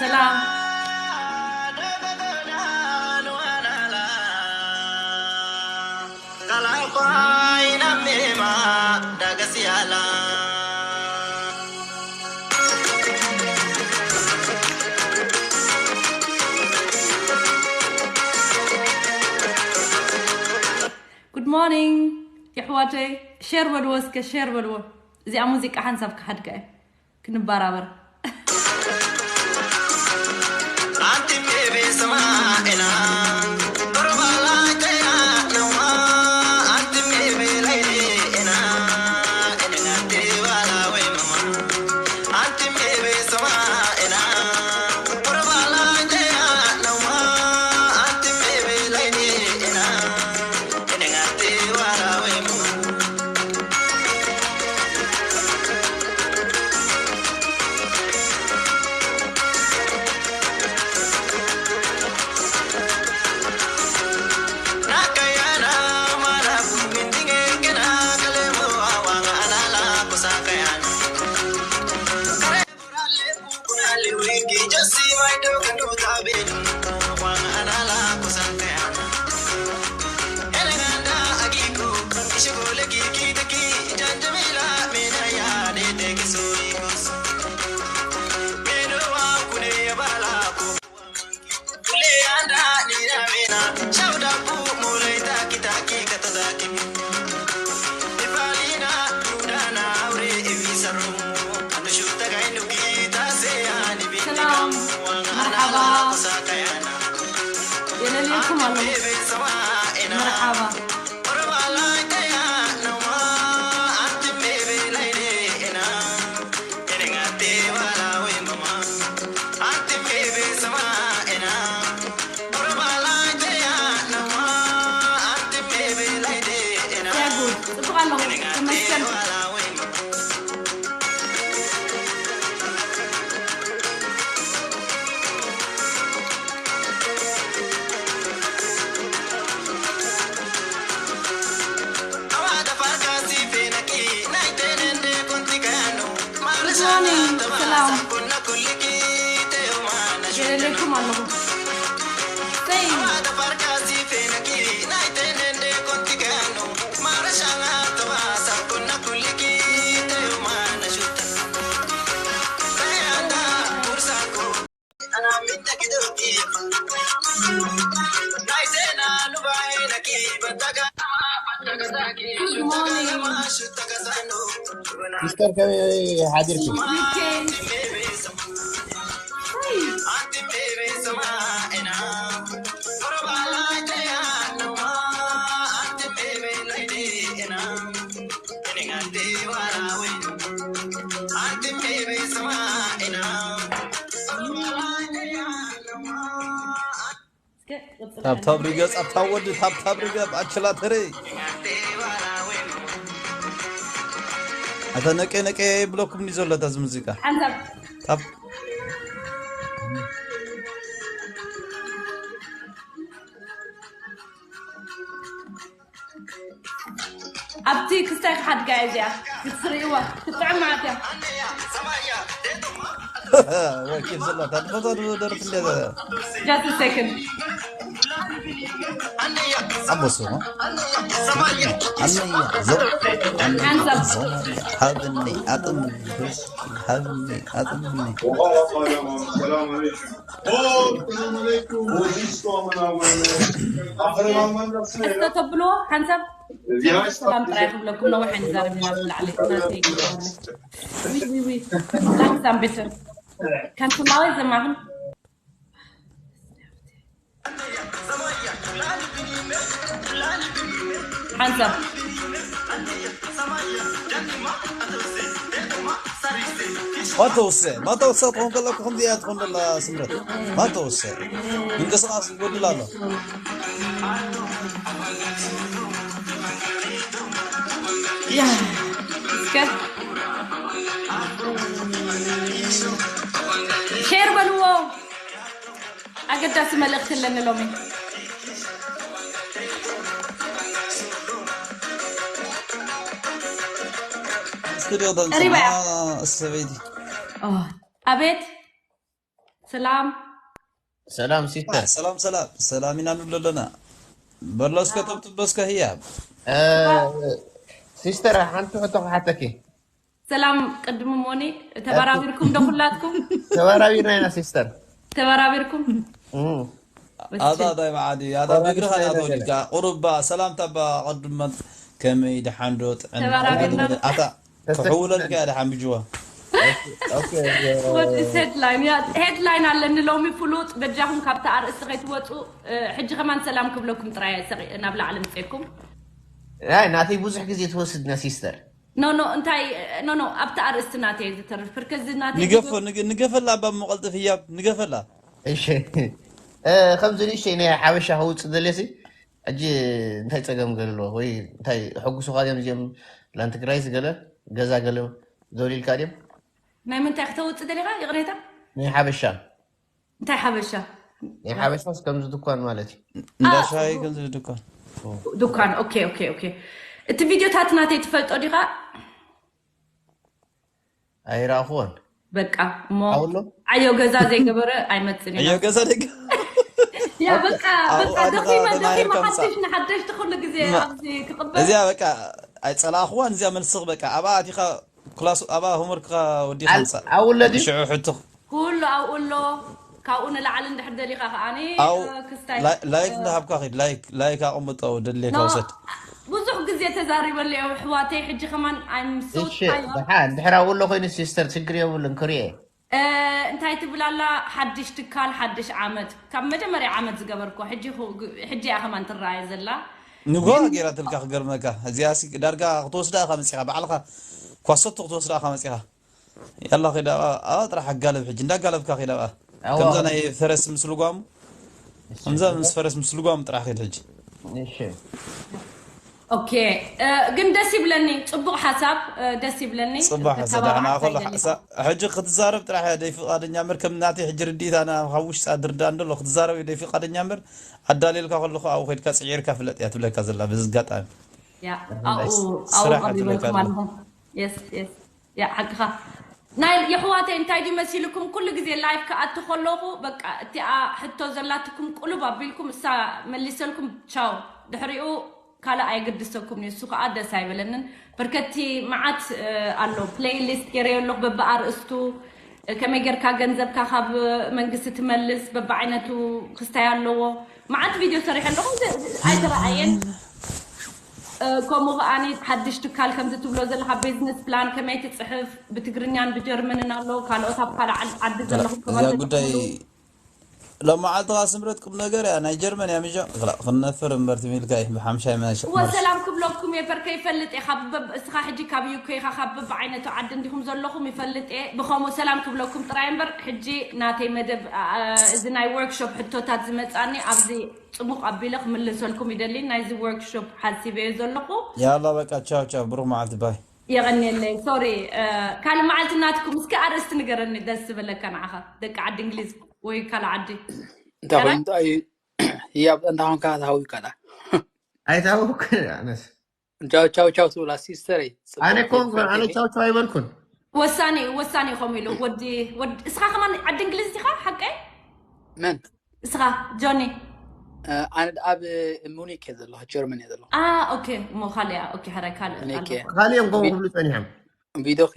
ሰላም። Good morning የሕዋተይ፣ ሸር በልዎ እስከ፣ ሸር በልዎ። እዚኣ ሙዚቃ ሓንሳብ ክሓድጋ እየ። ክንበራበር። ሰላም፣ መርሓባ። የለልየኩም ኣለኹ። መርሓባ። ጽቡቕ ኣለኹ። ተመስገን። Good morning. ሰላም። የለለይኩም ኣለኹ። ሰይ። Good morning. Sister, ከመይ ሓዲርኪ? Okay. Hey. እስከ ቅጽል ታብታብ ርገጽ፣ ኣታ ወዲ ታብታብ ርገጽ፣ ኣችላ ተረይ። ኣታ ነቄ ነቄ ብለኩም ኒ ዘሎ እታ እዚ ሙዚቃ። ሓንሳብ። ታብ-፣ ኣብቲ ክስታይ ክሓድጋ እያ እዚኣ። ክትስርእይዋ፣ ክትጥዕም ማለት እያ። ወኪል ዘላ፣ ታድፈታ ደረት እንደ ዘ- Just a second. ኣቦሱ፣ ኣነያ፣ ዘው፣ ኣነያ፣ Hands up. ዘው፣ ሃብኒ፣ ኣጥምኒ፣ ሃብኒ፣ ኣጥምኒ። ሰላም ዓለይኩም። እስከ ተብሎ ሓንሳብ ሰላም ጥራይ ክብለኩም፣ ነዊሕ ኣይንዛረብ ኢና ብላዕሊ። ናተይ ይግባእ። ዊ፣ ዊ፣ ዊ። Langsam bitte. Kannst du leise machen? ሓንሳብ። ማተውሰ፣ ማተውሰ ትኾን ከላ እኮ ከምዚ እያ ትኾን ዘላ ስምረት። ማተውሰ። ምንቅስቓስ ይጎድል ኣሎ። ያ፣ እስከ። ኣገዳሲ መልእኽቲ ኣለኒ ሎሚ። ስቱዲዮ ተምፅና ቀሪባ እያ። ሰበይቲ። ኦ፣ ኣቤት ሰላም። ሰላም ሲስተር። ሰላም ሰላም ሰላም ኢና ንብሎ ኣለና። በሎ እስከ ተብትቦ እስከ ህያብ። እ፣ ሲስተር ሓንቲ ሕቶ ክሓተኪ። ሰላም ቅድሚ ሞኒ ተበራቢርኩም ዶ ኩላትኩም? ተበራቢርና ኢና ሲስተር። ተበራቢርኩም? እም። ኣታ ታይ መዓዲ ኣታ ተበራቢርና ብእግርኻ ኢና ናቶ ዘለና። ዲካ ቁሩባ ሰላምታ ባ ቅድመ ከመይ ድሓን ዶ ጥዕና ተበራቢርና። ኣታ ተሰክፍና። ክሕውለልካ እያ ድሓን ብጅዋ። ኦኬ፣ What is headline? ያ ሄድላይን ኣለኒ ሎሚ ፍሉጥ። በጃኹም ካብቲ ኣርእስቲ ከይትወፁ። እ፣ ሕጂ ከማን ሰላም ክብለኩም ጥራይ ሰቂ ናብ ላዕሊ ምፅኩም። ኣይ ናተይ ብዙሕ ግዜ ትወስድና ሲስተር። ኖ ኖ እንታይ ኖ ኖ ኣብቲ ኣርእስቲ ናተይ ዝተርፍ ብርከዚ ናተይ ንገፎ ንገ- ንገፈላ ባ መቐልጥፍ ህያብ ንገፈላ። እሺ። እ፣ ከምዚ ንእሽተይ ናይ ሓበሻ ከውፅእ ደልየሲ ሕጂ እንታይ ፀገም ገለ ኣለዎ ወይ እንታይ ሕጉሱኻ ድዮም እዚኦም ላን ትግራይስ ገለ ገዛ ገለ ዘውሊልካ ድዮም ናይ ምንታይ ክተውፅእ ደሊኻ ይቕሬታ? ናይ ሓበሻ እንታይ ሓበሻ? ናይ ሓበሻስ ከምዚ ድኳን ማለት እዩ። እንዳ አ- ሻሂ ከምዚ ድኳን። ድኳን። ኦኬ ኦኬ ኦኬ። እቲ ቪዲዮታት ናተይ ትፈልጦ ዲኻ? ኣይረኣኹዎን። በቃ እሞ ኣውሎ ዓዮ ገዛ ዘይገበረ ኣይመፅን እዩ ዕዮ ገዛ ደገ ያ በቃ ኣብኡ በቃ ኣድኻ ደኺመ ደኺመ ተማሂርካ ምጻእ። ሓድሽ ንሓደሽ ትኹሉ ግዜ ማ- ኣብዚ ክቕበል እዚኣ በቃ ኣይፀላእኽዋን እዚኣ መልስኽ በቃ ኣብኣ ኣቲኻ ክላስ ኣብኣ ሆምወርክኻ ወዲኻ ኣል- ምጻእ። ኣውሎ ድዩ? ሽዑ ሕቶ ኩሉ ኣብኡ ኣሎ። ካብኡ ንላዕሊ እንድሕር ደሊኻ ከዓኒ ኣው እ፣ ክስታይ ላይ- ላይክ እንዳሃብካ ኪድ ላይክ ላይክ ኣቕምጦ ደድልየካ ኖ፣ ውሰድ። ብዙሕ ግዜ ተዛሪበሉ እየ ኣሕዋተይ። ሕጂ ከማን I'm so እሺ tired። ደሓ እንድሕር ኣብኡ ኣሎ ኮይኑ ሲስተር ችግር የብሉን ክሪኤ። እ፣ እንታይ ትብል ኣላ? ሓድሽ ትካል ሓድሽ ዓመት፣ ካብ መጀመርያ ዓመት ዝገበርኮ ሕጂ ኹ- ሕጂ እያ ከማን ትረኣየ ዘላ። ንጎ ገይራትልካ ክገርመካ እዚኣ ሲ ዳርጋ ክትወስዳ ኢኻ መፂኻ ባዕልኻ ኳሰቶ ክትወስዳ ኢኻ መፂኻ። ያላ ኸይዳ ኣብኣ ኣብኣ ጥራሕ ኣጋልብ ሕጂ እንዳጋለብካ ኸይዳ ኣብኣ ኣዋ። ከምዛ ናይ ፈረስ ምስ ልጓሙ ከምዛ ምስ ፈረስ ምስ ልጓሙ ጥራሕ ኸይድ ሕጂ። እሺ። ኦኬ። እ፣ ግን ደስ ይብለኒ። ፅቡቕ ሓሳብ። እ፣ ደስ ይብለኒ። ፅቡቅ ሓሳብ ተባባዕ ንዓኻ ሓሳብ ሓሳ- ሕጂ ክትዛረብ ጥራሕ እያ ደይፍቃደኛ እምበር ከም ናተይ ሕጂ ርድኢት ኣነ ካብ ውሽጢ ኣድርዳ እንደሎ ክትዛረብ እየ ደይፍቃደኛ እምበር ኣዳልየልካ ከለኹ ኣብኡ ከድካ ፅዒርካ ፍለጥ እያ ትብለካ ዘላ በዚ ኣጋጣሚ። ያ ኣብኡ ኣብኡ ስራሕ ቀሪበልኩም ኣድለካ ኣለኹም። የስ የስ። ያ ሓቅኻ። ናይ የሕዋተይ እንታይ ድዩ መሲልኩም ኩሉ ግዜ ላይፍ ክኣቱ ከለኹ በቃ እቲኣ ሕቶ ዘላትኩም ቁልብ ኣቢልኩም እሳ መሊሰልኩም ቻው። ድሕሪኡ ካልእ ኣየገድሰኩም እዩ። እሱ ከዓ ደስ ኣይበለንን። በርከቲ መዓት እ፣ ኣሎ ፕሌይሊስት ገይረዮ ኣለኹ በብኣርእስቱ። እ፣ ከመይ ጌርካ ገንዘብካ ካብ መንግስቲ ትመልስ በብዓይነቱ ክስታይ ኣለዎ። መዓት ቪድዮ ሰሪሐ ኣለኹ። እዚ- እዚ ኣይተረኣየን። እ፣ ከምኡ ከዓኒ ሓድሽ ትካል ከምዚ ትብሎ ዘለካ ቢዝነስ ፕላን ከመይ ትፅሕፍ ብትግርኛን ብጀርመንን ኣሎ። ካልኦት ኣብ ካልእ ዓድ- ዓዲ ዘለኹም እዛ ጉዳይ ሎማዓልቲ ኸዓ ስምረት ቁም ነገር እያ ናይ ጀርመን እያ ምሻ ክላ- ክንነፍር እምበር ትሚልካ እዩ ብሓምሻይ መሸ እወ ሰላም ክብለኩም እየ በርከ ይፈልጥ እየ ካብ በብ- እስኻ ሕጂ ካብ ዩኬ ኢኻ ካብ በብዓይነቱ ዓዲ እንዲኹም ዘለኹም ይፈልጥ እየ ብኸምኡ ሰላም ክብለኩም ጥራይ እምበር ሕጂ ናተይ መደብ ኣ- እዚ ናይ ወርክሾፕ ሕቶታት ዝመፃኒ ኣብዚ ፅሙቕ ኣቢለ ክምልሰልኩም ይደሊ ናይዚ ወርክሾፕ ሓሲበዮ ዘለኹ ያላ በቃ ቻው ቻው ብሩክ መዓልቲ ባይ። የቐንየለይ ሶሪ ካልእ መዓልቲ ናትኩም እስኪ ኣርእስቲ ንገረኒ ደስ ዝበለካ ንዓኻ ደቂ ዓዲ እንግሊዝ ወይ ካልእ ዓዲ እንታይ ኮይኑ እንታይ እዩ ህያብ እንታ ኮንካ ተሃዊካ ዳ ኣይታወኩ ኣነስ ቻው ቻው ቻው ትብላ ሲስተረይ ኣነ ኮንኩ ኣነ ቻው ቻው ኣይበልኩን። ወሳኒ እዩ ወሳኒ እዩ ከምኡ ኢሉ ወዲ ወዲ እስኻ ከማን ዓዲ እንግሊዝ ኢኻ ሓቀይ መን እስኻ ጆኒ ኣነ ድ- ኣብ ሙኒክ እየ ዘለኹ ጀርመን እየ ዘለኹ አ ኦኬ እሞ ካልእ እያ ኦኬ ሕራይ ካልእ ሙኒክ ኣሎ። እየ ካልኦም ከምኡ ቢ- ክብሉ ፀኒሖም። ቪድዮኺ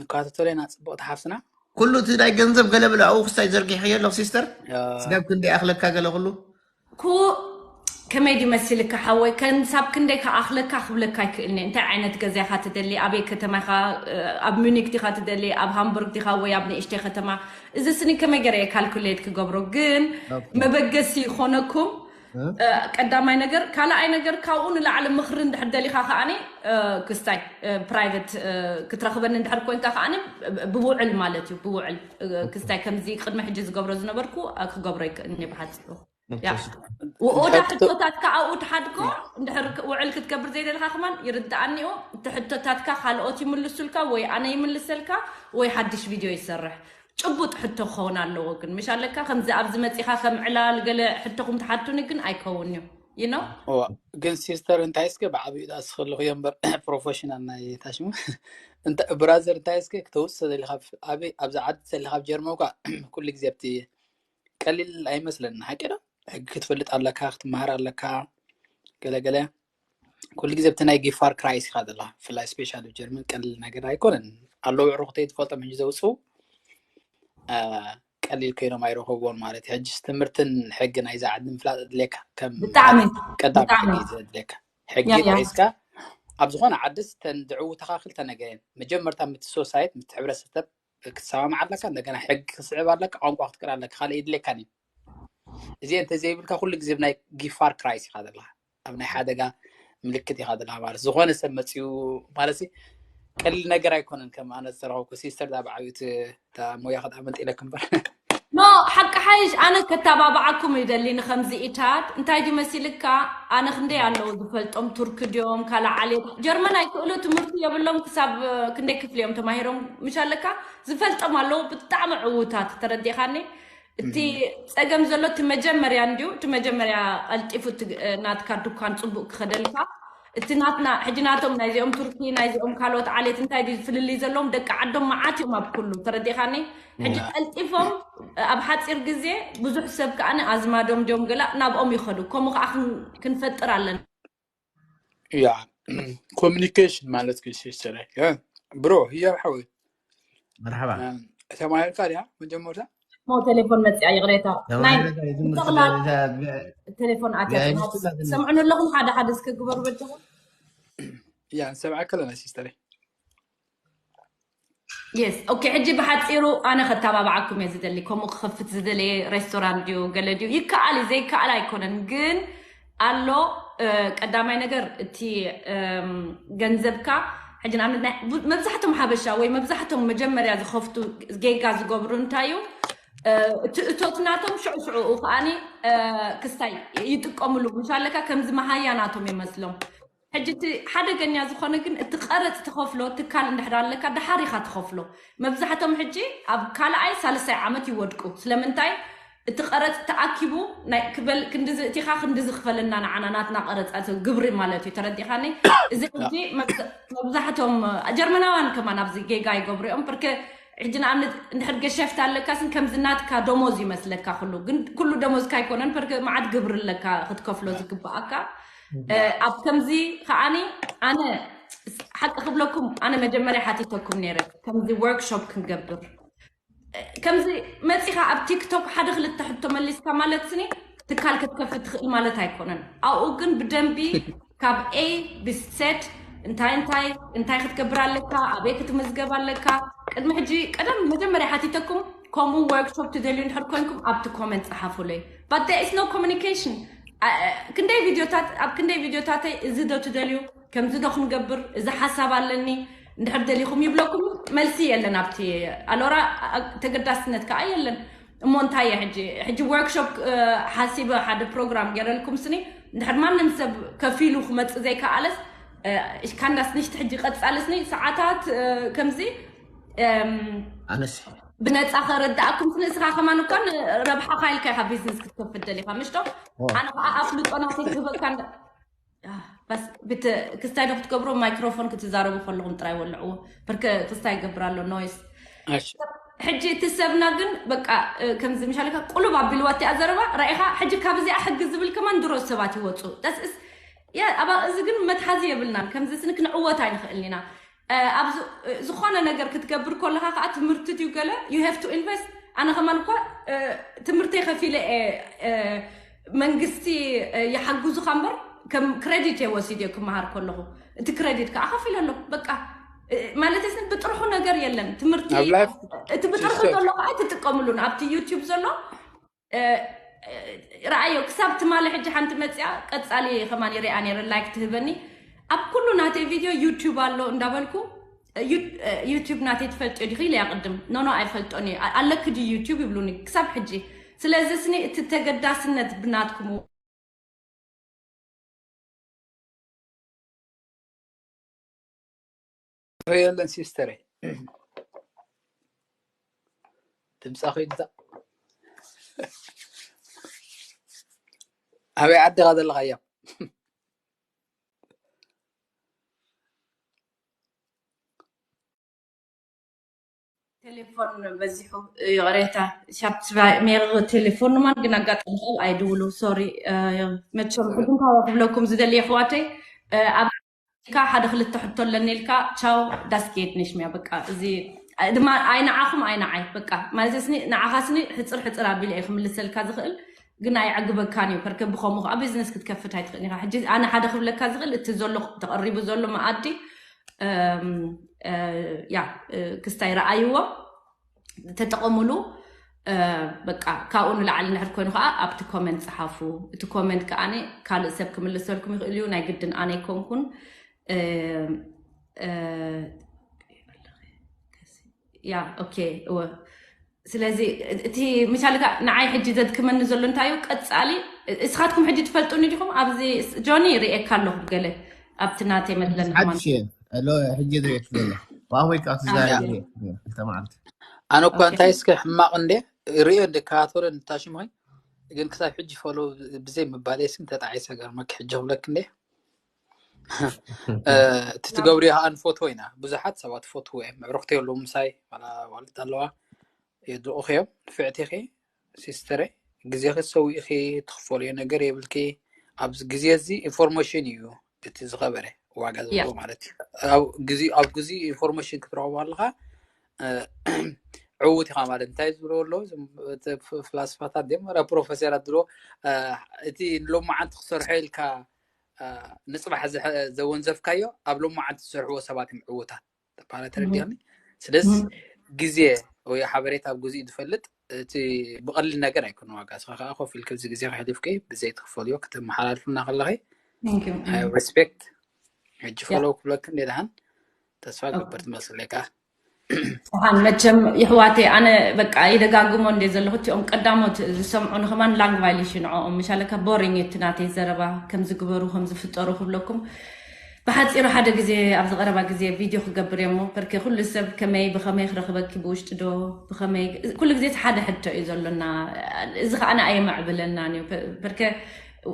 ንከታተሎ ኢና ፅቡቅ ተሓፍስና ኩሉ እቲ ናይ ገንዘብ ገለ ብለ ኣብኡ ክስታይ ዘርጊሕዮ ኣለኹ ሲስተር ያ፣ ስጋብ ክንደይ ኣኽለካ ገለ ኩሉ ኩ ከመይ ድዩ መሲልካ ሓወይ ከንሳብ ክንደይ ከኣኽለካ ክብለካ ኣይክእልኒ እንታይ ዓይነት ገዛ ኢኻ ትደሊ ኣበይ ከተማ ኢኻ ኣብ ሚኒክ ዲኻ ትደሊ ኣብ ሃምቡርግ ዲኻ ወይ ኣብ ንእሽተይ ከተማ እዚ ስኒ ከመይ ገረ ካልኩሌት ክገብሮ ግን መበገሲ ይኾነኩም ቀዳማይ ነገር ካልኣይ ነገር ካብኡ ንላዕሊ ምኽሪ እንድሕር ደሊኻ ከኣኒ ክስታይ ፕራይቨት ክትረኽበኒ እንድሕር ኮንካ ከኣኒ ብውዕል ማለት እዩ ብውዕል ክስታይ ከምዚ ቅድሚ ሕጂ ዝገብሮ ዝነበርኩ ክገብሮ ይክእልኒ ብሓፂሩ ወዳ ሕቶታት ከኣኡ ትሓድጎ እንድሕር ውዕል ክትገብር ዘይደልካ ከማን ይርድኣኒኡ እቲ ሕቶታትካ ካልኦት ይምልሱልካ ወይ ኣነ ይምልሰልካ ወይ ሓድሽ ቪድዮ ይሰርሕ ጭቡጥ ሕቶ ክኸውን ኣለዎ። ግን ምሽ ኣለካ ከምዚ ኣብዚ መጺኻ ከም ዕላል ገለ ሕቶኹም ትሓቱኒ ግን ኣይከውን እዩ። You know? እዋ፣ ግን ሲስተር እንታይ እስከ ብዓብዩ ዳስ ከለኹ እዮ እምበር ፕሮፌሽናል ናይ ታሽሙ እንተ ብራዘር እንታይ እስከ ክተውፅእ ዘሊካ ኣብ- ኣበይ ኣብዚ ዓዲ ዘሊካ ኣብ ጀርመን እኳ ኩሉ ግዜ ኣብቲ ቀሊል ኣይመስለኒ ሓቂ ዶ ሕጊ ክትፈልጥ ኣለካ ክትመሃር ኣለካ ገለገለ ኩሉ ግዜ ኣብቲ ናይ ጊፋር ክራይስ ኢካ ዘለካ ብፍላይ ስፔሻል ኣብ ጀርመን ቀሊል ነገር ኣይኮነን ኣለዉ ዕሩክተይ ትፈልጦም ሕጂ ዘውፅኡ ቀሊል ኮይኖም ኣይረኸብዎን ማለት እዩ። ሕጅስ ትምህርትን ሕጊ ናይዛ ዓዲ ምፍላጥ ኣድልየካ ከም ብጣዕሚ ቀዳም ብጣዕሚ ሕጊ እዩ ዘድልየካ። ሕጊ ያ ያ ጥሒስካ ኣብ ዝኾነ ዓድስ ተን ዝዕውተኻ ክልተ ነገር እየን። መጀመርታ ምት ሶሳይት ምት ሕብረተሰብ ክትሰማማዕ ኣለካ፣ እንደገና ሕጊ ክስዕብ ኣለካ፣ ቋንቋ ክትቅር ኣለካ። ካልእ የድልየካን እዩ። እዚ እንተዘይብልካ ኩሉ ግዜ ብናይ ጊፋር ክራይስ ኢኻ ዘለኻ፣ ኣብ ናይ ሓደጋ ምልክት ኢኻ ዘለኻ ማለት ዝኾነ ሰብ መፅኡ ማለት ሲ ቀሊል ነገር ኣይኮነን። ከም ኣነ ዝተረኸብኩ ሲስተር ዳ ብዓብዩ እቲ እታ ሞያ ክትኣመልጥ ኢለክ እምበር ኖ ሓቂ ሓይሽ ኣነ ከተባብዓኩም ይደሊ ንከምዚ ኢታት እንታይ ድዩ መሲልካ ኣነ ክንደይ ኣለዉ ዝፈልጦም ቱርክ ድዮም ካልእ ዓሌት ጀርመን ኣይክእሉ ትምህርቲ የብሎም ክሳብ ክንደይ ክፍሊ እዮም ተማሂሮም ምሽ ኣለካ ዝፈልጦም ኣለዉ ብጣዕሚ ዕዉታት ተረዲኻኒ እቲ ጸገም ዘሎ እቲ መጀመርያ እንድዩ እቲ መጀመርያ ቀልጢፉ እቲ ናትካ ድኳን ጽቡቅ ክኸደልካ እቲ ናትና ሕጂ ናቶም ናይዚኦም ቱርኪ ናይዚኦም ካልኦት ዓሌት እንታይ ድዩ ፍልልይ ዘለዎም ደቂ ዓዶም መዓት እዮም ኣብ ኩሉ ተረዲኻኒ ሕጂ ቀልጢፎም ኣብ ሓፂር ግዜ ብዙሕ ሰብ ከዓ ኣዝማዶም ድዮም ገላ ናብኦም ይኸዱ ከምኡ ከዓ ክን- ክንፈጥር ኣለና ያ ኮሚኒኬሽን ማለት ግን ሲስተር ብሮ ህያብ ሓወይ መርሓባ ተማሂርካ ድያ መጀመርታ ሞ ቴሌፎን መፅያ ይቕሬታ ናይ ተማሂረ ዝምልስ ጠቕላላ እዛ ቴሌፎን ኣትያ ቪኣይፒ ስላትና ሰምዑኒ ኣለኹም ሓደ ሓደ እስኪ ግበሩ በጃኹም ያ ንሰምዓካ ኣለና ሲስተር የስ ኦኬ ሕጂ ብሓፂሩ ኣነ ከተባብዓኩም እየ ዝደሊ ከምኡ ክኸፍት ዝደለየ ሬስቶራንት ድዩ ገለ ድዩ ይከኣል እዩ ዘይከኣል ኣይኮነን ግን ኣሎ እ፣ ቀዳማይ ነገር እቲ እም፣ ገንዘብካ ሕጂ ንኣብነት ናይ ቡ- መብዛሕቶም ሓበሻ ወይ መብዛሕቶም መጀመርያ ዝኸፍቱ ጌጋ ዝገብሩ እንታይ እዩ እ፣ እቲ እቶት ናቶም ሽዑ ሽዑ ከዓኒ እ፣ ክስታይ ይጥቀምሉ ምሽ ኣለካ ከምዚ መሃያ ናቶም ይመስሎም ሕጂ እቲ ሓደገኛ ዝኾነ ግን እቲ ቀረፅ ትኸፍሎ ትካል እንድሕር ኣለካ ደሓር ኢኻ ትኸፍሎ መብዛሕቶም ሕጂ ኣብ ካልኣይ ሳልሳይ ዓመት ይወድቁ ስለምንታይ እቲ ቀረፅ ተኣኪቡ ናይ ክበል ክንድዚ እቲኻ ክንድዚ ክፈለና ንዓና ናትና ቀረፃ እቲ ግብሪ ማለት እዩ ተረዲኻኒ እዚ ሕጂ መብዛ- መብዛሕቶም ጀርመናውያን ከማን ኣብዚ ጌጋ ይገብሩ እዮም ብርክ ሕጂ ንኣብነት እንድሕር ገሸፍቲ ኣለካ ስን ከምዚ ናትካ ደሞዝ ይመስለካ ኩሉ ግን ኩሉ ደሞዝካ ኣይኮነን በርክ መዓት ግብሪ ኣለካ ክትከፍሎ ዝግባኣካ እ፣ ኣብ ከምዚ ከዓኒ ኣነ ሓቂ ክብለኩም ኣነ መጀመርያ ሓቲተኩም ነይረ ከምዚ ወርክሾፕ ክንገብር እ፣ ከምዚ መፂኻ ኣብ ቲክቶክ ሓደ ክልተ ሕቶ መሊስካ ማለት ስኒ ትካል ክትከፍት ትኽእል ማለት ኣይኮነን ኣብኡ ግን ብደንቢ ካብ ኤ ብሰት እንታይ እንታይ እንታይ ክትገብር ኣለካ ኣበይ ክትምዝገብ ኣለካ ቅድሚ ሕጂ ቀደም መጀመርያ ሓቲተኩም ከምኡ ወርክሾፕ ትደልዩ እንድሕር ኮንኩም ኣብቲ ኮመንት ፀሓፉለይ but there is no communication ክንደይ ቪድዮታት ኣብ ክንደይ ቪድዮታተይ እዚ ዶ ትደልዩ ከምዚ ዶ ክንገብር እዚ ሓሳብ ኣለኒ እንድሕር ደሊኹም ይብለኩም መልሲ የለን ኣብቲ ኣሎራ ተገዳስነት ከዓ የለን እሞ እንታይ እየ ሕጂ ሕጂ ወርክሾፕ ሓሲበ ሓደ ፕሮግራም ገይረልኩም ስኒ እንድሕር ማንም ሰብ ከፊሉ ክመፅእ ዘይከኣለስ ካንዳስ ንሽቲ ሕጂ ቀፃሊ ስኒ ሰዓታት ከምዚ ኣነስ ብነፃ ከረዳእኩም ስኒ እስኻ ከማን እኳ ረብሓኻ ኢልካ ኢኻ ቢዝነስ ክትከፍት ደሊኻ ምሽቶ ኣነ ከዓ ኣፍልጦ ናተይ ክህበካ በስ ብት ክስታይ ዶ ክትገብሮ ማይክሮፎን ክትዛረቡ ከለኹም ጥራይ ወልዕዎ ብርክ ክስታይ ይገብር ኣሎ ኖይስ ሕጂ እቲ ሰብና ግን በቃ ከምዚ ምሻለካ ቁሉብ ኣቢልዋ እቲኣ ዘረባ ራኢኻ ሕጂ ካብ እዚኣ ሕጊ ዝብል ከማን ድሮ ሰባት ይወፁ ጠስእስ ያ ኣባ እዚ ግን መትሓዚ የብልናን ከምዚ ስኒ ክንዕወት ኣይንኽእልን ኢና ኣብ ዝኾነ ነገር ክትገብር ከለካ ከዓ ትምህርቲ ድዩ ገለ you have to invest ኣነ ከማን እኳ ትምህርተይ ከፊለ መንግስቲ ይሓግዙካ እምበር ከም ክረዲት እየ ወሲድ እየ ክመሃር ከለኹ እቲ ክረዲት ከዓ ከፊለ ኣለኹ በቃ ማለት ስ ብጥርሑ ነገር የለን ትምህርቲ እቲ ብጥርሑ ዘሎ ከዓ ትጥቀምሉን ኣብቲ ዩቲብ ዘሎ ረኣዮ ክሳብ ትማሊ ሕጂ ሓንቲ መፅያ ቀፃሊ ከማን ሪኣ ነረ ላይክ ትህበኒ ኣብ ኩሉ ናተይ ቪድዮ ዩቲብ ኣሎ እንዳበልኩ ዩቲብ ናተይ ትፈልጥዮ ዲኺ ኢለያ ቅድም ኖኖ ኣይፈልጦን እዩ ኣለክ ድ ዩቲብ ይብሉኒ ክሳብ ሕጂ ስለዚ ስኒ እቲ ተገዳስነት ብናትኩም የለን ሲስተር ድምፃ ኮይኑ ኣበይ ዓዲ ኢኻ ዘለኻ? እያ ቴሌፎን በዚሑ፣ ይቕሬታ። ሻፕ ሜሪ ቴሌፎን ማን ግን ኣጋጣሚ ካብ ኣይድውሉ፣ ሶሪ። መቸም ሕጂ እንታይ ክብለኩም ዝደሊ ኣሕዋተይ፣ ኣብ ኢልካ ሓደ ክልተ ሕቶ ኣለኒ ኢልካ ቻው፣ ዳስኬት ነሽሚያ። በቃ እዚ ድማ ኣይንዓኹም ኣይንዓይ በቃ ማለት ስኒ ንዓኻ ስኒ ሕፅር ሕፅር ኣቢለ እየ ክምልሰልካ ዝኽእል፣ ግን ኣይዕግበካን እዩ። ከርከ ብኸምኡ ከዓ ቢዝነስ ክትከፍት ኣይትኽእል ኢኻ። ሕጂ ኣነ ሓደ ክብለካ ዝኽእል እቲ ዘሎ ተቐሪቡ ዘሎ መኣዲ ያ ክስታይ ረኣይዎ ተጠቐሙሉ። በቃ ካብኡ ንላዕሊ ንሕር ኮይኑ ከዓ ኣብቲ ኮመንት ፀሓፉ። እቲ ኮመንት ከዓ ካልእ ሰብ ክምልሰልኩም ይኽእል እዩ። ናይ ግድን ኣነ ኣይኮንኩን። ያ ኦኬ እወ። ስለዚ እቲ ምሻልካ ንዓይ ሕጂ ዘድክመኒ ዘሎ እንታይ እዩ ቀፃሊ እስኻትኩም ሕጂ ትፈልጡኒ ዲኹም? ኣብዚ ጆኒ ርእየካ ኣለኹ ገለ ኣብቲ ናተይ መድለኒ ሓድሽ እየ። ሎ ሕጂ ዝርእየክ ዘሎ ዋወይ ካብ ትዛረብ ተማዓልቲ ኣነ እኳ እንታይ እስከ ሕማቕ እንደ ርእዮ እንደ ከታተሎ እንታሽም ኾይ ግን ክሳብ ሕጂ ፎሎ ብዘይ ምባል ስም ተጣዒሰ ገርመክ ሕጂ ክብለክ እንደ እቲ ትገብርዮ ከዓ ንፈትዎ ኢና። ብዙሓት ሰባት ፈትዎ እዮም። ምዕሩኽቲ የለዉ ምሳይ ዋላ ዋልት ኣለዋ የድልቑኺ እዮም። ንፍዕቲ ኺ ሲስተረይ ግዜኺ ሰዊእኺ ትኽፈልዮ ነገር የብልኪ። ኣብዚ ግዜ እዚ ኢንፎርሜሽን እዩ እቲ ዝኸበረ ዋጋ ዘለዎ ማለት እዩ። ኣብ ግዜ ኢንፎርሜሽን ክትረኽቦ ኣለኻ ዕዉት ኢኻ ማለት እንታይ ዝብሎ ኣለዉ ፍላስፋታት ድም ፕሮፌሰራት ዝብሎ እቲ ንሎማዓንቲ ክሰርሖ ኢልካ ንፅባሕ ዘወንዘፍካዮ ኣብ ሎማዓንቲ ዝሰርሕዎ ሰባት እዮም ዕዉታት ተባሃለ ተረዲኦኒ። ስለዚ ግዜ ወይ ሓበሬታ ኣብ ግዜኡ ዝፈልጥ እቲ ብቐሊል ነገር ኣይኮነ ዋጋ እስኻ ከዓ ኮፍ ኢልክ ኣብዚ ግዜ ከሕሊፍኪ ብዘይ ትኽፈልዮ ከተመሓላልፍና ከለኺ ሪስፔክት ሕጂ ፈለው ክብለክ እንደ ደሓን ተስፋ ገበር ትመስለካ ሰሓን መቸም ይሕዋተይ ኣነ በቃ ይደጋግሞ እንደ ዘለኹ እቲኦም ቀዳሞት ዝሰምዑ ንኸማን ላንግ ቫይሌሽን ንዕኦም ምሻለካ ቦሪንግ እቲ ናተይ ዘረባ ከምዝግበሩ ከምዝፍጠሩ ክብለኩም ብሓፂሩ ሓደ ግዜ ኣብዚ ቀረባ ግዜ ቪድዮ ክገብር እሞ በርኬ ኩሉ ሰብ ከመይ ብኸመይ ክረኽበኪ ብውሽጢ ዶ ብኸመይ ኩሉ ግዜ ሓደ ሕቶ እዩ ዘሎና እዚ ከዓ ንኣየማዕብለናን እዩ በርኬ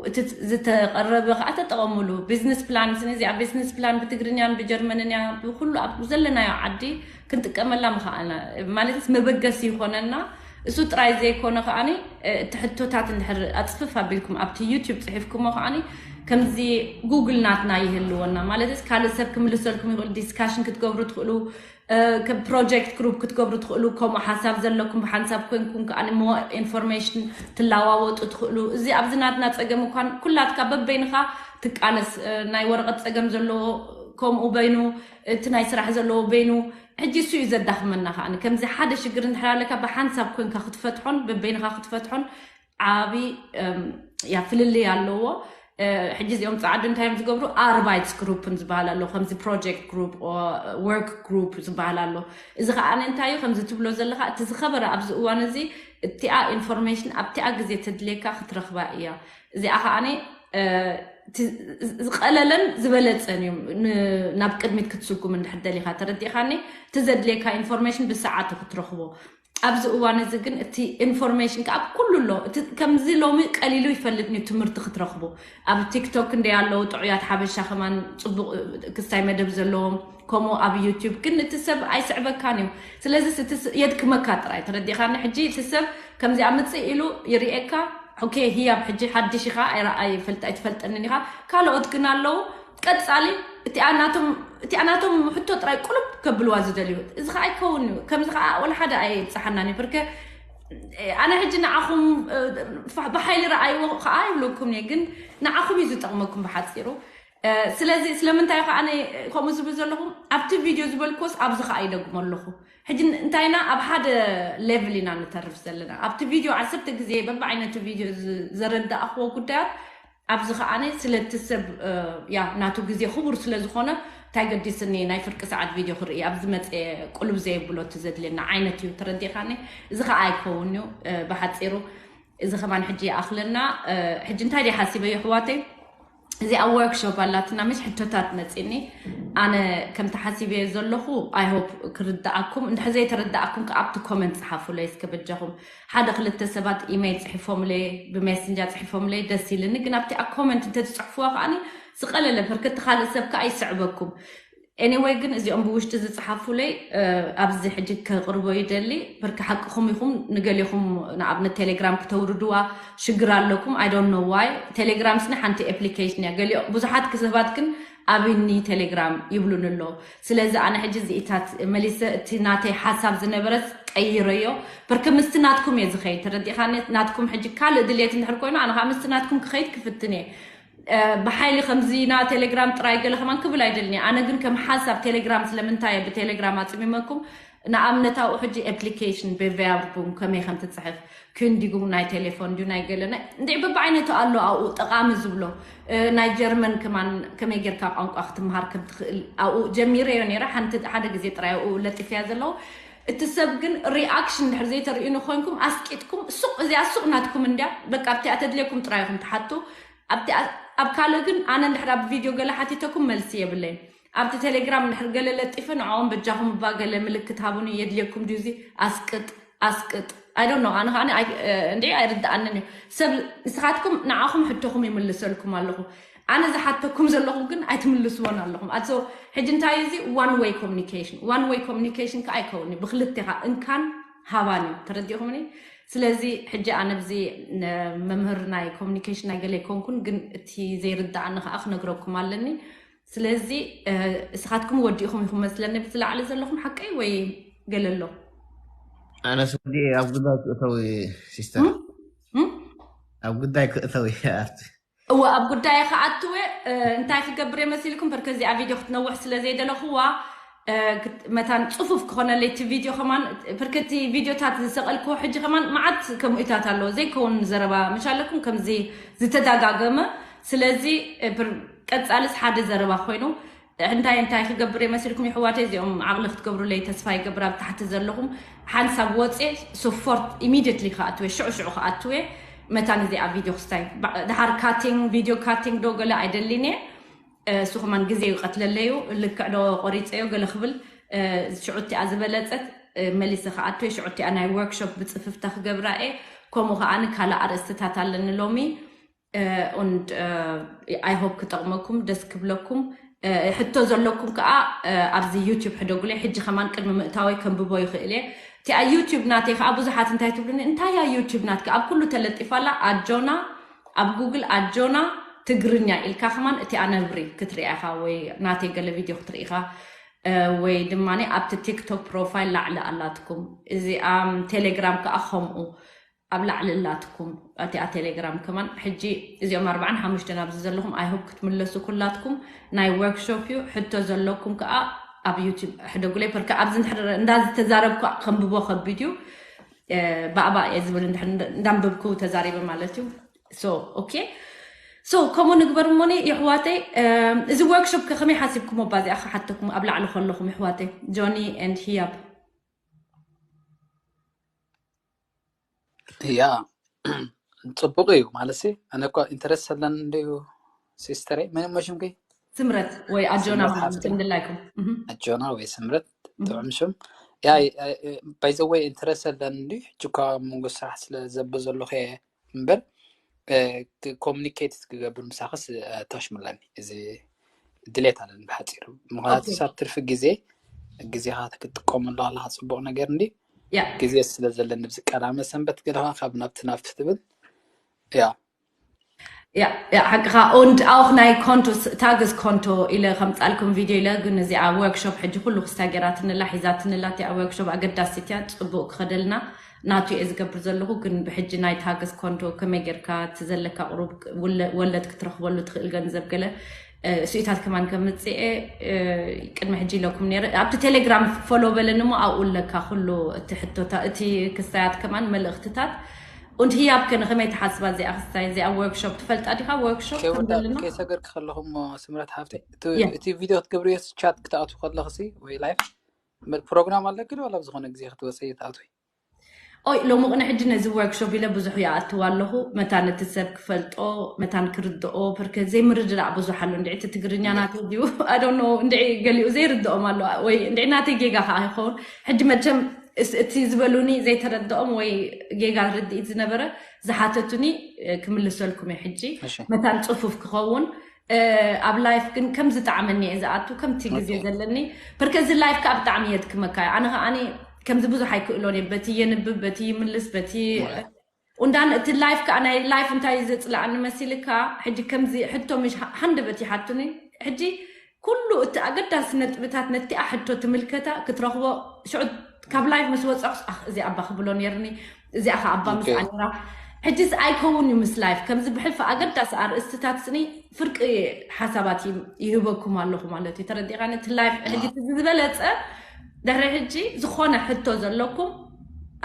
እቲ ዝተቐረበ ከዓ ተጠቐሙሉ ቢዝነስ ፕላን ስኒ እዚኣ ቢዝነስ ፕላን ብትግርኛን ብጀርመንንያ ብኩሉ ኣብ ዘለናዮ ዓዲ ክንጥቀመላ ምኸኣልና ማለትስ መበገሲ ይኮነና እሱ ጥራይ ዘይኮነ ከዓኒ እቲ ሕቶታት እንድሕር ኣፅፍፍ ኣቢልኩም ኣብቲ ዩቲብ ፅሒፍኩሞ ከዓኒ ከምዚ ጉግል ናትና ይህልወና ማለትስ ካልእ ሰብ ክምልሰልኩም ይኽእል ዲስካሽን ክትገብሩ ትኽእሉ ከም ፕሮጀክት ግሩፕ ክትገብሩ ትኽእሉ ከምኡ ሓሳብ ዘለኩም ብሓንሳብ ኮንኩም ከዓ ሞ ኢንፎርሜሽን ትለዋወጡ ትኽእሉ እዚ ኣብዚ ናትና ፀገም እኳን ኩላትካ በበይንኻ ትቃለስ ናይ ወረቐት ፀገም ዘለዎ ከምኡ በይኑ እቲ ናይ ስራሕ ዘለዎ በይኑ ሕጂ እሱ እዩ ዘዳኽመና ከዓ ከምዚ ሓደ ሽግር እንድሕር ኣለካ ብሓንሳብ ኮንካ ክትፈትሖን በበይንኻ ክትፈትሖን ዓቢ ያ ፍልልይ ኣለዎ ሕጂ እዚኦም ፃዓዱ እንታይ እዮም ዝገብሩ ኣርባይትስ ግሩፕን ዝበሃል ኣሎ ከምዚ ፕሮጀክት ግሩፕ ወርክ ግሩፕ ዝበሃል ኣሎ እዚ ከዓ እንታይ እዩ ከምዚ ትብሎ ዘለካ እቲ ዝኸበረ ኣብዚ እዋን እዚ እቲኣ ኢንፎርሜሽን ኣብቲኣ ግዜ ተድልየካ ክትረኽባ እያ እዚኣ ከዓ ዝቀለለን ዝበለፀን እዩ ናብ ቅድሚት ክትስጉም እንድሕር ደሊካ ተረዲእካኒ እቲ ዘድልየካ ኢንፎርሜሽን ብሰዓቱ ክትረኽቦ ኣብዚ እዋን እዚ ግን እቲ ኢንፎርሜሽን ከዓ ኩሉ ኣሎ እቲ ከምዚ ሎሚ ቀሊሉ ይፈልጥ እዩ ትምህርቲ ክትረኽቡ ኣብ ቲክቶክ እንደ ያለው ጥዑያት ሓበሻ ከማን ፅቡቅ ክስታይ መደብ ዘለዎም ከምኡ ኣብ ዩቲዩብ ግን እቲ ሰብ ኣይስዕበካን እዩ ስለዚ የድክመካ ጥራይ ተረዲኻኒ ሕጂ እቲ ሰብ ከምዚኣ ምፅእ ኢሉ ይርኤካ ኦኬ ህያብ ሕጂ ሓድሽ ኢኻ ኣይትፈልጠንን ኢኻ ካልኦት ግን ኣለዉ ቀፃሊ እቲኣ ናቶም እቲኣ ናቶም ሕቶ ጥራይ ቁልብ ከብልዋ ዝደልዩ እዚ ከዓ ኣይከውን እዩ ከምዚ ከዓ ወላ ሓደ ኣይብፅሓናን እዩ ብርከ ኣነ ሕጂ ንዓኹም ብሓይሊ ረኣይዎ ከዓ ይብለኩም እየ ግን ንዓኹም እዩ ዝጠቕመኩም ብሓፂሩ ስለዚ ስለምንታይ ከዓ ከምኡ ዝብል ዘለኹም ኣብቲ ቪድዮ ዝበልክዎስ ኣብዚ ከዓ ይደግሞ ኣለኹ ሕጂ እንታይና ኣብ ሓደ ሌቭል ኢና ንተርፍ ዘለና ኣብቲ ቪድዮ ዓሰርተ ግዜ በብዓይነቱ ቪድዮ ዘረዳእኽዎ ጉዳያት ኣብዚ ከዓነ ስለቲ ሰብ ያ ናቱ ግዜ ክቡር ስለ ዝኾነ እንታይ ገዲስኒ ናይ ፍርቂ ሰዓት ቪድዮ ክርኢ ኣብዚ መፀ ቁልብ ዘየብሎ እቲ ዘድልየና ዓይነት እዩ ተረዲኻኒ እዚ ከዓ ኣይከውን እዩ ብሓፂሩ እዚ ከማን ሕጂ ይኣኽለና ሕጂ እንታይ ደ ሓሲበ የሕዋተይ እዚኣ ወርክሾፕ ኣላትና፣ ምስ ሕቶታት መፂኒ። ኣነ ከምቲ ሓሲበዮ ዘለኹ፣ I hope ክርዳኣኩም። እንድሕር ዘይተረዳኣኩም ከኣ ኣብቲ ኮመንት ፀሓፉለይ እስከ በጃኹም። ሓደ ክልተ ሰባት ኢሜይል ፅሒፎምለይ፣ ብሜሰንጀር ፅሒፎምለይ፣ ደስ ኢልኒ። ግን ኣብቲ ኣብ ኮመንት እንተትፅሕፍዋ ከኣ ዝቐለለ፣ ብርክቲ ካልእ ሰብ ከኣ ይስዕበኩም። Anyway፣ ግን እዚኦም ብውሽጢ ዝፅሓፉለይ፣ እ፣ ኣብዚ ሕጂ ከቕርቦ ይደሊ። ብርክ ሓቅኹም ኢኹም። ንገሌኹም ንኣብነት ቴሌግራም ክተውርድዋ ሽግር ኣለኩም። I don't know why። ቴሌግራም ስኒ ሓንቲ ኣፕሊኬሽን እያ። ገሊኦ ብዙሓት ሰባት ግን ኣብኒ ቴሌግራም ይብሉን ኣለዉ። ስለዚ ኣነ ሕጂ እዚኢታት መሊሰ እቲ ናተይ ሓሳብ ዝነበረስ ቀይረዮ። ብርክ ምስቲ ናትኩም እየ ዝኸይድ። ተረዲእኻኒ? ናትኩም ሕጂ ካልእ ድሌት እንድሕር ኮይኑ ኣነ ከዓ ምስቲ ናትኩም ክኸይድ ክፍትን እየ። እ፣ ብሓይሊ ከምዚ ና ቴሌግራም ጥራይ ገለ ከማን ክብል ኣይደልን እየ። ኣነ ግን ከም ሓሳብ ቴሌግራም ስለምንታይ እየ ብቴሌግራም ኣጽሚመኩም? ንኣብነት ኣብኡ ሕጂ ኣፕሊኬሽን ብቨርቡም ከመይ ከም ትጽሕፍ፣ ክንዲጉም ናይ ቴሌፎን ድዩ ናይ ገለ ናይ እንድዒ በብዓይነቱ ኣሎ ኣብኡ ጠቓሚ ዝብሎ። እ፣ ናይ ጀርመን ከማን ከመይ ጌርካ ቋንቋ ክትምሃር ከም ትኽእል ኣብኡ ጀሚረዮ ነይረ። ሓንቲ ሓደ ግዜ ጥራይ ኣብኡ ለጢፍያ ዘለዉ። እቲ ሰብ ግን ሪኣክሽን እንድሕር ዘይተርእዩኒ ኮይንኩም ኣስቂጥኩም ሱቕ እዚኣ ሱቕ ናትኩም እንድያ በቃ ኣብቲኣ ተድልየኩም ጥራይ ኢኹም ትሓቱ። ኣብቲ ኣብ ካልእ ግን ኣነ እንድሕር ኣብ ቪድዮ ገለ ሓቲተኩም መልሲ የብለይን። ኣብቲ ቴሌግራም እንድሕር ገለ ለጢፈ ንዕኦም በጃኹም እባ ገለ ምልክት ሃቡኒ የድልየኩም ድዩ እዚ ኣስቅጥ ኣስቅጥ I don't know ኣነ ከዓ እንዲ ኣይርድኣንን እዩ ሰብ ንስኻትኩም ንዓኹም ሕቶኹም ይምልሰልኩም ኣለኹ ኣነ ዝሓተኩም ዘለኹም ግን ኣይትምልስዎን ኣለኹም ኣሶ ሕጂ እንታይ እዚ one way communication one way communication ከዓ ኣይከውን እዩ ብክልቴኻ እንካን ሃባን እዩ ተረዲኹምኒ ስለዚ ሕጂ ኣነ ብዚ መምህር ናይ ኮሚኒኬሽን ናይ ገለ ኣይኮንኩን ግን እቲ ዘይርድኣኒ ከዓ ክነግረኩም ኣለኒ ስለዚ እስኻትኩም ወዲእኹም ኢኹም መስለኒ ብዝለዓለ ዘለኹም ሓቀይ ወይ ገለ ኣሎ ኣነስ ወዲኤ ኣብ ጉዳይ ክእተው ሲስተር ኣብ ጉዳይ ክእተው ኣብቲ እወ ኣብ ጉዳይ ከኣትወ እንታይ ክገብር የመሲልኩም በርከ እዚኣ ቪድዮ ክትነውሕ ስለ ዘይደለኹዋ መታን ፅፉፍ ክኾነለይ እቲ ቪድዮ ከማን ብርከቲ ቪድዮታት ዝሰቐልክዎ ሕጂ ከማን መዓት ከምኡታት ኣለዎ ዘይከውን ዘረባ ምሻለኩም ከምዚ ዝተዳጋገመ ስለዚ ቀፃልስ ሓደ ዘረባ ኮይኑ እንታይ እንታይ ክገብር የመሲልኩም ይሕዋተይ እዚኦም ዓቕሊ ክትገብሩለይ ተስፋ ይገብር ኣብ ታሕቲ ዘለኹም ሓንሳብ ወፅየ ሶፎርት ኢሚድትሊ ክኣትወ ሽዑ ሽዑ ክኣትወ መታን እዚኣ ቪድዮ ክስታይ ድሓር ካቲንግ ቪድዮ ካቲንግ ዶ ገለ ኣይደሊን እየ እሱ ከማን ግዜ ይቀትለለዩ ልክዕ ዶ ቆሪፀዮ ገለ ክብል ሽዑ እቲኣ ዝበለፀት መሊሰ ክኣትወ ሽዑ እቲኣ ናይ ወርክሾፕ ብፅፍፍታ ክገብራ እየ ከምኡ ከዓኒ ካልእ ኣርእስትታት ኣለኒ ሎሚ und I hope ክጠቕመኩም ደስ ክብለኩም ሕቶ ዘለኩም ከዓ ኣብዚ ዩቲብ ሕደጉለይ ሕጂ ከማን ቅድሚ ምእታወይ ከንብቦ ይኽእል እየ እቲኣ ዩቲብ ናተይ ከዓ ብዙሓት እንታይ ትብሉኒ እንታይ እያ ዩቲብ ናትካ ኣብ ኩሉ ተለጢፋላ ኣጆና ኣብ ጉግል ኣጆና ትግርኛ ኢልካ ከማን እቲኣ ነብሪ ክትሪያ ኢኻ ወይ ናተይ ገለ ቪድዮ ክትርኢ ኢኻ ወይ ድማ ኣብቲ ቲክቶክ ፕሮፋይል ላዕሊ ኣላትኩም እዚኣ ቴሌግራም ከዓ ከምኡ ኣብ ላዕሊ ኣላትኩም እቲኣ ቴሌግራም ከማን ሕጂ እዚኦም ኣርባዓን ሓሙሽተን ኣብዚ ዘለኹም I hope ክትምለሱ ኩላትኩም ናይ ወርክሾፕ እዩ ሕቶ ዘለኩም ከዓ ኣብ ዩቲብ ሕደጉለይ ፐርከ ኣብዚ እንድሕር እንዳ ዝተዛረብኩ ከንብቦ ከቢድ እዩ ባእባእ እየ ዝብል እንድሕር እንዳንበብኩ ተዛሪበ ማለት እዩ so okay so ከምኡ ንግበር እሞኒ የሕዋተይ እዚ ወርክሾፕ ከ ከመይ ሓሲብኩሞ ባዚኣ ክሓተኩም ኣብ ላዕሊ ከለኹም የሕዋተይ ጆኒ and ሂያብ ያ ፅቡቅ እዩ ማለት ኣነ እኳ ኢንተረስት ኣለኒ እንድዩ ሲስተረይ መን እሞ ሽምኪ ስምረት ወይ ኣጆና ከምድላይኩም ኣጆና ወይ ስምረት ጥዑም ሽም ያ ባይዘወይ ኢንተረስት ኣለኒ እንድዩ ሕጂ እኳ መንጎ ስራሕ ስለ ዘብ ዘለኹ እየ እምበር ኮሚኒኬት ክገብር ምሳክስ ታሽሙለኒ እዚ ድሌት ኣለኒ ብሓፂሩ ምክንያቱ ሳብ ትርፊ ግዜ ግዜካ ክትጥቀመሉ ኣለካ ፅቡቅ ነገር እንዲ ግዜ ስለ ዘለኒ ብዚ ቀዳመ ሰንበት ገለካ ካብ ናብቲ ናብቲ ትብል ያ Ja, ja, ሓቅኻ und auch ናይ ኮንቶ ታግስ ኮንቶ ኢለ ከምፃልኩም ቪድዮ ኢለ ግን እዚኣ ወርክሾፕ ሕጂ ኩሉ ክስታ ገይራትንላ ሒዛትንላ እቲኣ ወርክሾፕ ኣገዳሲት እያ ፅቡቅ ክኸደልና ናቱ እየ ዝገብር ዘለኹ ግን ብሕጂ ናይ ታግስ ኮንቶ ከመይ ጌርካ እቲ ዘለካ ቁሩብ ወለድ ክትረኽበሉ ትኽእል ገንዘብ ገለ ስኢታት ከማን ከምፅኤ ቅድሚ ሕጂ ኢለኩም ነረ ኣብቲ ቴሌግራም ፎሎ በለኒ ሞ ኣብኡ ኣለካ ኩሉ እቲ ሕቶታ እቲ ክስታያት ከማን መልእኽትታት Und Hiab ከ ንኸመይ ትሓስባ እዚኣ ክስታይ እዚኣ ወርክሾፕ ትፈልጣ ዲኻ ወርክሾፕ ከም ዘለና ከይሰገርክ ከለኹም ስምረት ሓፍተይ እቲ ቪድዮ ክትገብርዮ ቻት ክትኣትው ከለኽሲ ወይ ላይፍ ፕሮግራም ኣለኪ ዶ ኣብ ዝኾነ ግዜ ክትወፀይ ትኣትዊ ኦይ፣ ሎሚ ቅነ ሕጂ ነዚ ወርክሾፕ ኢለ ብዙሕ ይኣትዋ ኣለኹ። መታን እቲ ሰብ ክፈልጦ፣ መታን ክርድኦ፣ ብርከ ዘይምርድዳእ ብዙሕ ኣሎ። እንድዒ እቲ ትግርኛ ናተይ ድዩ? I don't know፣ እንድዒ ገሊኡ ዘይርድኦም ኣሎ፣ ወይ እንድዒ ናተይ ጌጋ ከዓ ይኸውን። ሕጂ መቸም እስ-፣ እቲ ዝበሉኒ ዘይተረድኦም ወይ ጌጋ ርድኢት ዝነበረ ዝሓተቱኒ፣ እ፣ ክምልሰልኩም እየ። ሕጂ እሺ። መታን ጽፉፍ ክኸውን፣ እ፣ ኣብ ላይፍ ግን ከም ዝጠዓመኒ እየ ዝኣቱ፣ ከምቲ ግዜ ኦኬ። ዘለኒ። ብርከ እዚ ላይፍ ከዓ ብጣዕሚ የድክመካ እዩ። ኣነ ከዓኒ ከምዚ ብዙሕ ኣይክእሎን እየ። በቲ የንብብ፣ በቲ ይምልስ፣ በቲ እንዳን እቲ ላይፍ ከዓ ናይ ላይፍ እንታይ ዘፅላኣኒ መሲልካ፣ ሕጂ ከምዚ ሕቶ ምሽ ሓ-፣ ሓንደበት ይሓቱኒ። ሕጂ ኩሉ እቲ ኣገዳሲ ነጥብታት ነቲኣ ሕቶ ትምልከታ ክትረኽቦ ሽዑ ካብ ላይፍ ምስ ወፃኹስ፣ ኣኽ፣ እዚ ኣባ ክብሎ ነርኒ፣ እዚኣ ኸ ኣባ ምስ ኦኬ። ኣነራ። ሕጂስ ኣይከውን እዩ ምስ ላይፍ። ከምዚ ብሕልፊ ኣገዳሲ ኣርእስትታት ስኒ ፍርቂ ሓሳባት ይ-፣ ይህበኩም ኣለኹ ማለት እዩ። ተረዲእካኒ? እቲ ላይፍ ሕጂ እቲ ዝበለፀ ድሕሪ ሕጂ ዝኾነ ሕቶ ዘለኩም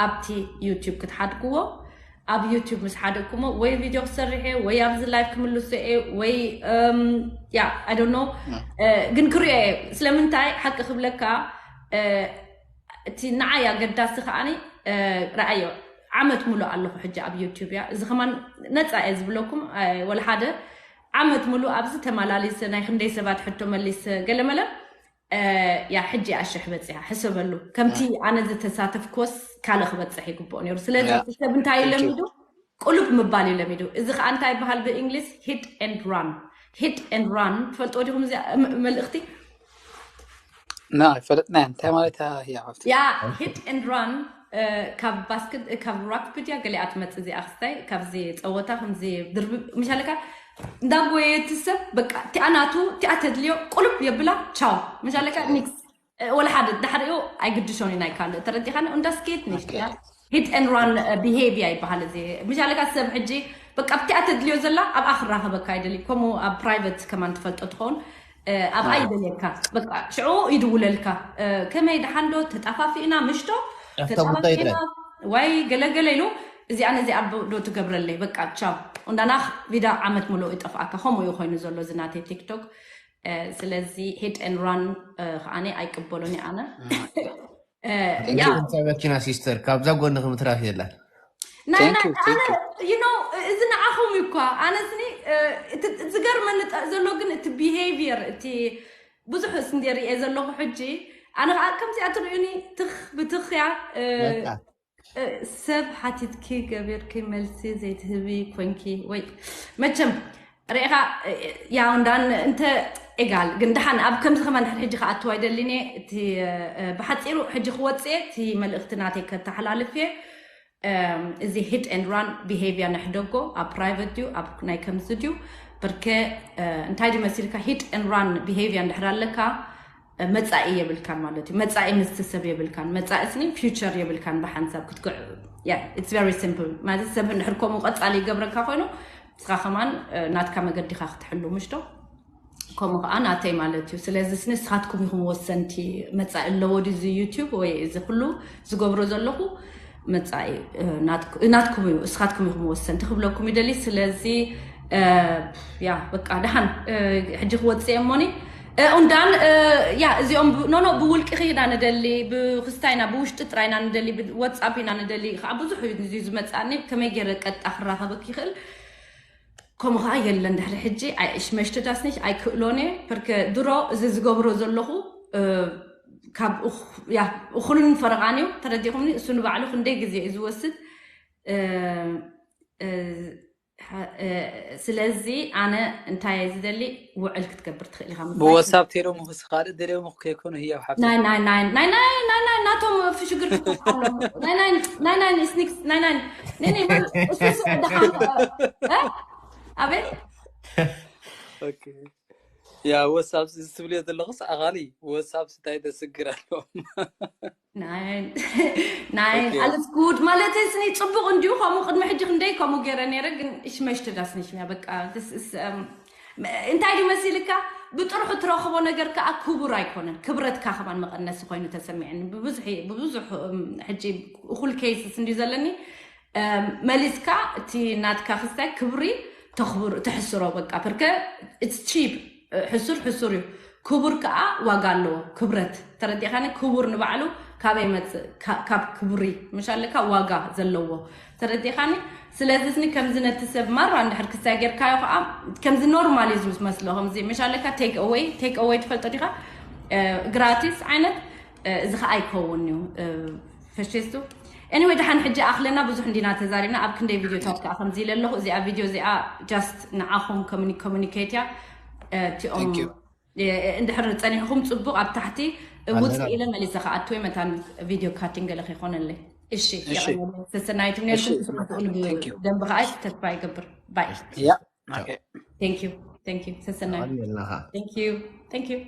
ኣብቲ ዩቲዩብ ክትሓድግዎ፣ ኣብ ዩቲዩብ ምስ ሓደግኩሞ ወይ ቪድዮ ክሰርሕ እየ ወይ ኣብዚ ላይፍ ክምልሶ እየ ወይ፣ እም፣ ያ፣ I don't know፣ እ፣ ግን ክሪኦ እየ። ስለምንታይ ሓቂ ክብለካ፣ እ፣ እቲ ንዓይ ኣገዳሲ ከዓኒ፣ እ፣ ረኣዮ፣ ዓመት ሙሉእ ኣለኹ ሕጂ ኣብ ዩቲዩብ እያ። እዚ ከማን ነፃ እየ ዝብለኩም፣ እ፣ ወላ ሓደ ዓመት ሙሉእ ኣብዚ ተመላሊሰ ናይ ክንደይ ሰባት ሕቶ መሊሰ ገለመለ፣ እ፣ ያ፣ ሕጂ ኣሽሕ በፂሓ ሕሰበሉ። ከምቲ ኣነ ዝተሳተፍክዎስ ካልእ ክበፅሕ ይግብኦ ነይሩ። ስለዚ ያ። እቲ ሰብ እንታይ እዩ Thank you። ለሚዱ? ቁሉብ ምባል እዩ ለሚዱ። እዚ ከዓ እንታይ ይበሃል ብእንግሊዝ? Hit and run። Hit and run ትፈልጥዎ ዲኹም እዚ ም-፣ መልእኽቲ? ና፣ ኣይፈለጥናያ። እንታይ ማለት እያ ሓፍቲ? ያ፣ hit and run፣ እ፣ ካብ ባስክት፣ ካብ ራክቢ ድያ ገሊኣ ትመጽእ እዚኣ ክስታይ፣ ካብዚ ጸወታ ከምዚ ድርብብ፣ ምሽ ኣለካ፣ እንዳጎየ እቲ ሰብ፣ በቃ፣ እቲኣ ናቱ፣ እቲኣ ተድልዮ፣ ቁልብ የብላ፣ ቻው። ምሽ ኣለካ፣ ኒክስ። እ፣ ወላ ሓደ፣ ድሕሪኡ ኣይግድሾን እዩ ናይ ካልእ። ተረዲኻኒ? እንዳስኬት ንሽ፣ ኦኬ። ያ። Hit and run፣ እ፣ ቢሄቪያ ይበሃል እዚ። ምሽ ኣለካ፣ ሰብ ሕጂ፣ በቃ፣ እቲኣ ተድልዮ ዘላ፣ ኣብኣ ክራኸበካ ኣይደሊ። ከምኡ ኣብ ፕራይቨት ከማን ትፈልጦ ትኸውን። እ፣ ኣብኣ ኣዎ። ይደልየካ። በቃ፣ ሽዑ ይድውለልካ። እ፣ ከመይ ደሓን ዶ? ተጣፋፊእና፣ ምሽ ዶ? ኣፍታ ጉዳይ ተጣፋፊእና፣ ወይ ገለገለ ኢሉ፣ እዚኣ ነዚኣ ዶ፣ ዶ ትገብረለይ? በቃ፣ ቻው። እንዳናኽ ቪዳ ዓመት ሙሉእ ይጠፍኣካ። ከምኡ እዩ ኮይኑ ዘሎ እዚ ናተይ ቲክቶክ። እ፣ ስለዚ ሂድ ኤንድ ራን፣ እ፣ ከዓኒ ኣይቅበሎን እየ ኣነ። እ፣ ያ። እንታይ መኪና ሲስተር፣ ካብዛ ጎንኺ ምትራፍ የላን። ናይ፣ Thank ናይ፣ you, thank ኣነ፣ you። you know፣ እዚ ንዓኹም እዩ እኳ። ኣነስኒ፣ እ፣ እቲ ዝገርመኒ ጠ-፣ ዘሎ ግን እቲ ቢሄቪየር፣ እቲ ብዙሕ ስ-፣ እንደ ርእየ ዘለኹ ሕጂ፣ ኣነ ኸዓ ከምዚኣ ትርእዩኒ ትኽ ብትኽ እያ፣ እ፣ በቃ። እ፣ ሰብ ሓቲትኪ ገቢርኪ መልሲ ዘይትህቢ ኮንኪ ወይ መቸም ርኢኻ፣ እ፣ ያው እንዳን እንተ ኤጋል ግን ደሓን ኣብ ከምዚ ከማን ድሕሪ ሕጂ ክኣትዋ ኣይደልን እየ። እቲ፣ እ፣ ብሓጺሩ ሕጂ ክወጽእ እየ፣ እቲ መልእኽቲ ናተይ ከተሓላልፍ እየ። እም፣ እዚ ሂድ ኤንድ ራን ቢሄቪያ ንሕደጎ ኣብ ፕራይቨት ድዩ ኣብ ናይ ከምዚ ድዩ ብርከ፣ እ፣ እንታይ ድዩ መሲልካ ሂድ ኤንድ ራን ቢሄቪያ እንድሕር ኣለካ፣ እ፣ መጻኢ የብልካን ማለት እዩ። መጻኢ ምስቲ ሰብ የብልካን። መጻኢ ስኒ ፊውቸር የብልካን ብሓንሳብ ክትግዕ። Yeah, it's very simple። ማለት ሰብ እንድሕር ከምኡ ቀጻሊ ይገብረካ ኮይኑ ንስኻ ከማን፣ እ፣ ናትካ መገዲኻ ክትሕሉ ምሽ ዶ? ከምኡ ከዓ ናተይ ማለት እዩ። ስለዚ ንስኻትኩም ኢኹም ወሰንቲ። መጻኢ ኣለዎ ድዩ እዚ ዩቲዩብ ወይ እዚ ኩሉ ዝገብሮ ዘለኹ መጻኢ፣ እ፣ ናትኩ-፣ ናትኩም እዩ፣ እስኻትኩም ኢኹም ወሰንቲ ክብለኩም ይደሊ። ስለዚ፣ እ፣ ያ፣ በቃ፣ ደሓን፣ እ፣ ሕጂ ክወጽእ እየ እሞኒ፣ እ፣ ኡንዳን፣ እ፣ ያ፣ እዚኦም ብ-፣ ኖ፣ ኖ፣ ብውልቂ ኢና ንደሊ፣ ብክስታይ ኢና፣ ብውሽጢ ጥራይ ኢና ንደሊ፣ ብዋትሳፕ ኢና ንደሊ። ከዓ ብዙሕ እዩ እዚ ዝመጽኣኒ፣ ከመይ ገይረ ቀጣ ክራኸበክ ይኽእል? ከምኡ ከዓ የለን። ድሕሪ ሕጂ ኣይ-፣ እሽ፣ መሽተዳስኒሽ ኣይክእሎን እየ። ፐርከ ድሮ እዚ ዝገብሮ ዘለኹ፣ እ፣ ካብ እኹ-፣ ያ፣ እኹልን ፈረቓን እዩ። ተረዲኹምኒ? እሱ ንባዕሉ ክንደይ ግዜ እዩ ዝወስድ? እ፣ እ፣ ሓ-፣ እ፣ ስለዚ ኣነ እንታይ እየ ዝደሊ? ውዕል ክትገብር ትኽእል ኢኻ። ምሳይ ብወሳብ ቴሎ ምኽስ ካልእ ደልዮ ምኽ ከይኮኑ ህያው ሓብቲ። ናይ፣ ናይ፣ ናይ፣ ናይ፣ ናይ፣ ናይ፣ ናይ፣ ናቶም ሽግር ክፈትሓሎም። ናይ፣ ናይ፣ ናይ፣ ናይ፣ ስኒክስ፣ ናይ፣ ናይ፣ ናይ፣ ናይ፣ እሱ፣ እሱ፣ ደሓን፣ እ? ኣቤት? ኦኬ። ያ፣ ወሳብ ስ-፣ ትብልዮ ዘለኹስ ኣኻሊ፣ ወሳብ ስታይ ተስግር ኣለዎም። ናይ፣ ናይ፣ ኦኬ። ኣለስ ጉድ፣ ማለት ስኒ ጽቡቕ እንዲዩ፣ ከምኡ ቅድሚ ሕጂ ክንደይ ከምኡ ገይረ ነይረ፣ ግን እሽ መሽቲ ዳስኒሽ ሚያ፣ በቃ፣ this is፣ um፣ እንታይ ድዩ መሲልካ? ብጥርሑ ትረኽቦ ነገር ከኣ ክቡር ኣይኮነን። ክብረትካ ከማን መቐነሲ ኮይኑ ተሰሚዕኒ። ብብዝሒ፣ ብብዙሕ፣ እም፣ ሕጂ እኹል ኬይስስ እንድዩ ዘለኒ፣ እም፣ መሊስካ እቲ ናትካ ክስታይ ክብሪ ተኽብር-፣ ተሕስሮ በቃ። ፐርከ it's cheap፣ ሕሱር ሕሱር እዩ። ክቡር ከኣ ዋጋ ኣለዎ። ክብረት፣ ተረዲእካኒ? ክቡር ንባዕሉ ካበይ መፅእ ካብ ክቡሪ ምሽ ኣለካ ዋጋ ዘለዎ ተረዲኻኒ። ስለዚ ስኒ ከምዚ ነቲ ሰብ ማራ እንድሕር ክሳይ ጌርካዮ ከዓ ከምዚ ኖርማል እዩ ዝመስሎ። ከምዚ ምሽ ኣለካ take away take away ትፈልጦ ዲኻ? Gratis ዓይነት እዚ ከዓ ኣይከውን እዩ። ፈሽስቱ anyway ደሓን ሕጂ ኣኽለና ብዙሕ እንዲና ተዛሪብና ኣብ ክንደይ ቪዲዮታት ከዓ ከምዚ ኢለ ኣለኹ። እዚኣ ቪዲዮ እዚኣ just ንዓኹም communicate እያ። እቲኦም እንድሕር ጸኒሕኹም ጽቡቕ ኣብ ታሕቲ ውጽእ ኢለ መሊሰ ክኣትወ መታን ቪዲዮ ካቲንግ ገለ ከይኮነለይ። እሺ ሰሰናይት ነልኩም ትኽእሉ ደንብ ከዓ ተስፋ ይገብር። ባይ። Thank you ሰሰናይ። Thank you. Thank you.